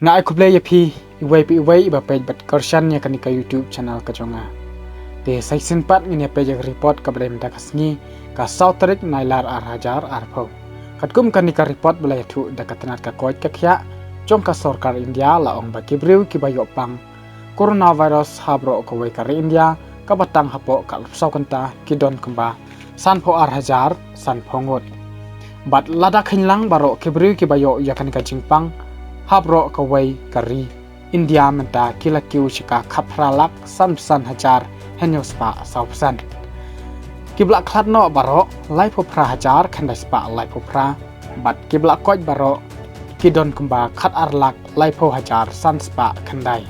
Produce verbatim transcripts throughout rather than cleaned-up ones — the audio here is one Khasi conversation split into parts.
Nga ai khublei ïa phi iwei pa iwei iba peit bad kyrshan ïa kane ka YouTube channel ka jong nga. Te sa shisien pat ngin ïa peit ïa ka report kaba dei mynta ka sngi, ka saw tarik Nailar ar hajar arphew. Katkum kane ka report ba la ïathuh da ka tnat ka koit ka khiah jong ka sorkar India, la ong ba ki briew kiba ïoh pang coronavirus ha baroh kawei ka ri India kaba tang hapoh ka arphew saw kynta ki don kumba sanphew ar hajar sanphew ngut. Bad lada kheiñ lang baroh ki briew kiba ïoh ïa kane ka jingpang ha baroh kawei ka ri India mynta ki la kiew sha ka khatphra lak sanphew san hajar hynñiew spah sawphew san. Kiba la khlad noh baroh laiphew phra hajar khyndai spah laiphew phra, bad kiba la koit baroh ki don kumba khatar lak laiphew hajar san spah khyndai.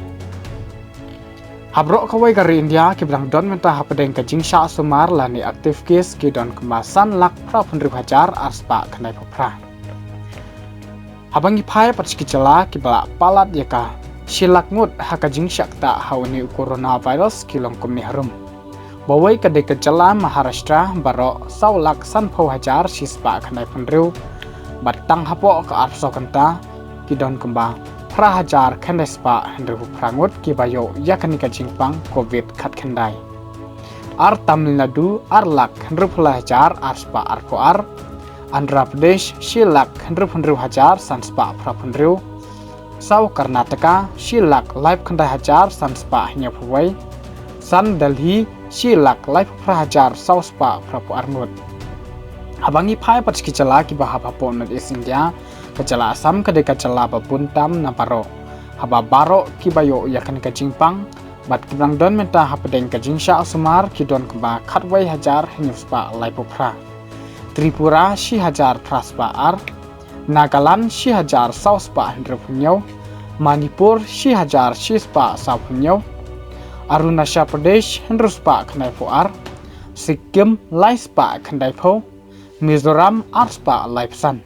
Ha baroh kawei ka ri India kiba dang don mynta hapdeng ka jingshah sumar lane active case ki don kumba san lak phraphew hynriew hajar ar spah khyndaiphew phra. Haba ngi phai pat sha ki jylla kiba la palat ïa ka shi lak ngut ha ka jingshah ktah ha une u coronavirus ki long kumne harum. Bawei ka dei ka jylla Maharashtra baroh saw lak sanphew hajar shi spah khyndaiphew hynriew. Bad tang hapoh ka arphew saw kynta ki don kumba phra hajar khyndai spah hynriewphew phra ngut kiba ïoh ïa kane ka jingpang covid khatkhyndai. Ar Tamil Nadu ar lak hynriewphew lai hajar ar spah arphew ar. Andhra Pradesh shi lak hynriewphew hynriew hajar san spah phraphew hynriew. Saw Karnataka shi lak laiphew khyndai hajar san spah hynñiewphew wei. San Delhi shi lak laiphew phra hajar saw spah phraphew ar ngut. Haba ngi phai pat sha ki jylla kiba hap hapoh North East India, ka jylla Assam ka dei ka jylla ba bun tam na baroh. Haba baroh kiba ïoh ïa kane ka jingpang bad kiba dang don mynta hapdeng ka jingshah sumar ki don kumba khatwei hajar hynñiew spah laiphew phra. Tripura shi hajar phra spah ar. Nagaland shi hajar saw spah hynriewphew hynñiew. Manipur shi hajar shi spah sawphew hynñiew. Arunachal Pradesh hynriew spah khyndaiphew ar. Sikkim lai spah khyndaiphew. Mizoram ar spah laiphew san.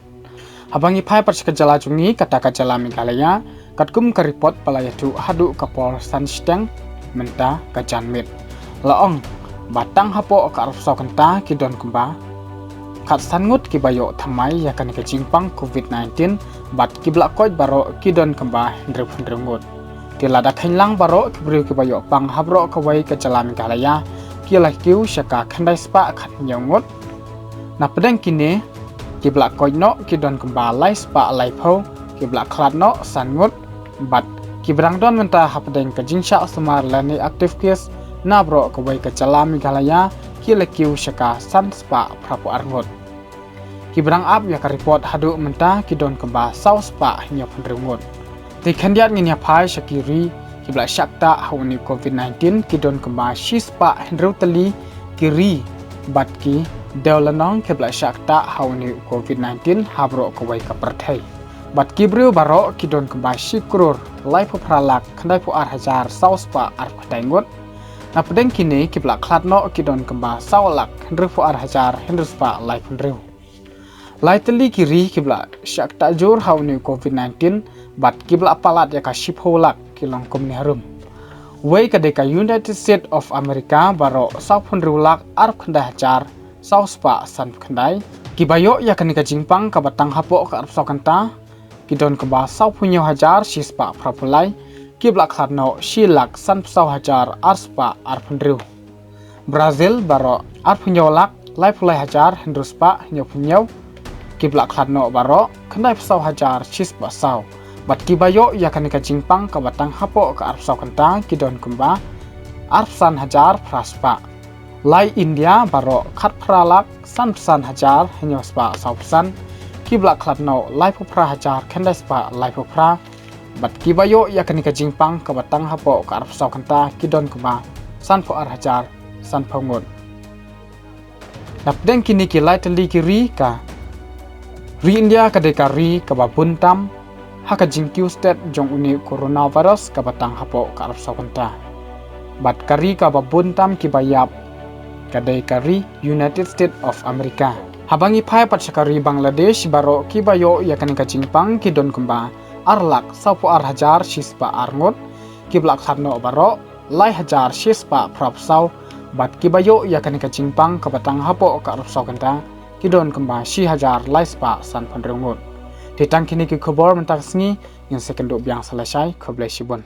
Haba ngi phai pat sha ka jylla jong ngi, kata ka jylla Meghalaya, katkum ka report ba la ïathuh haduh ka por san shiteng mynta ka janmiet, la ong ba tang hapoh ka arphew saw kynta ki don kumba khatsan ngut kiba ïoh thymmai ïa kane ka jingpang covid nineteen, bad kiba la koit baroh ki don kumba hynriewphew hynriew ngut. Te lada kheiñ lang baroh ki briew kiba ïoh pang ha baroh kawei ka jylla Meghalaya ki la kiew sha ka khyndai spah khathynñiew ngut. Napdeng kine, kiba la koit noh ki don kumba lai spah laiphew, kiba la khlad noh san ngut, bad kiba dang don mynta hapdeng ka jingshah sumar lane active case na baroh kawei ka jylla Meghalaya ki la kiew sha ka san spah phraphew ar ngut. Kiba dang ap ïa ka report haduh mynta ki don kumba saw spah hynñiewphew hynriew ngut. Te khyndiat ngin ïa phai sha ki ri kiba la shah ktah ha une u covid nineteen, ki don kumba shi spah hynriew tylli ki ri bad ki dewlynnong kiba la shah ktah ha une u covid nineteen ha baroh kawei ka pyrthei. Bad ki briew baroh ki don kumba shi klur laiphew phra lak khyndaiphew ar hajar saw spah arphew khyndai ngut. Napdeng kine, kiba la khlad noh ki don kumba saw lak hynriewphew ar hajar hynriew spah laiphew hynriew. Lai tylli ki ri kiba la shah ktah jur ha une u covid nineteen bad kiba la palat ïa ka shiphew lak ki long kumne harum. Wei ka dei ka United States of America baroh sawphew hynriew lak arphew khyndai hajar saw spah sanphew khyndai. Kiba ïoh ïa kane ka jingpang kaba tang hapoh ka arphew saw kynta ki don kumba sawphew hynñiew hajar shi spah phraphew lai, kiba la khlad noh shi lak sanphew saw hajar ar spah arphew hynriew. Brazil baroh arphew hynñiew lak laiphew lai hajar hynriew spah hynñiewphew hynñiew, kiba la khlad noh baroh khyndaiphew saw hajar shi spah saw. Bad kiba ïoh ïa kane ka jingpang kaba tang hapoh ka arphew saw kynta ki don kumba arphew san hajar phra spah. Lai India baroh khatphra lak sanphew san hajar hynñiew spah sawphew san, kiba la khlad noh laiphew phra hajar khyndai spah laiphew phra. Bad kiba ïoh ïa kane ka jingpang kaba tang hapoh ka arphew saw kynta ki don kumba sanphew ar hajar sanphew ngut. Napdeng kine ki lai tylli ki ri, ka ri India ka dei ka ri kaba bun tam ha ka jingkiew stet jong une u coronavirus kaba tang hapoh ka arphew saw kynta. Bad ka ri kaba bun tam kiba ïap ka dei ka ri United States of America. Haba ngi phai pat sha ka ri Bangladesh, baroh kiba ïoh ïa kane ka jingpang ki don kumba ar lak sawphew ar hajar shi spah ar ngut, kiba la khlad noh baroh lai hajar shi spah phraphew saw, bad kiba ïoh ïa kane ka jingpang kaba tang hapoh ka arphew saw kynta ki don kumba shi hajar lai spah sanphew hynriew ngut. Te tang kine ki khubor mynta ka sngi, ngin sa ïakynduh biang sa lashai, khublei shibun.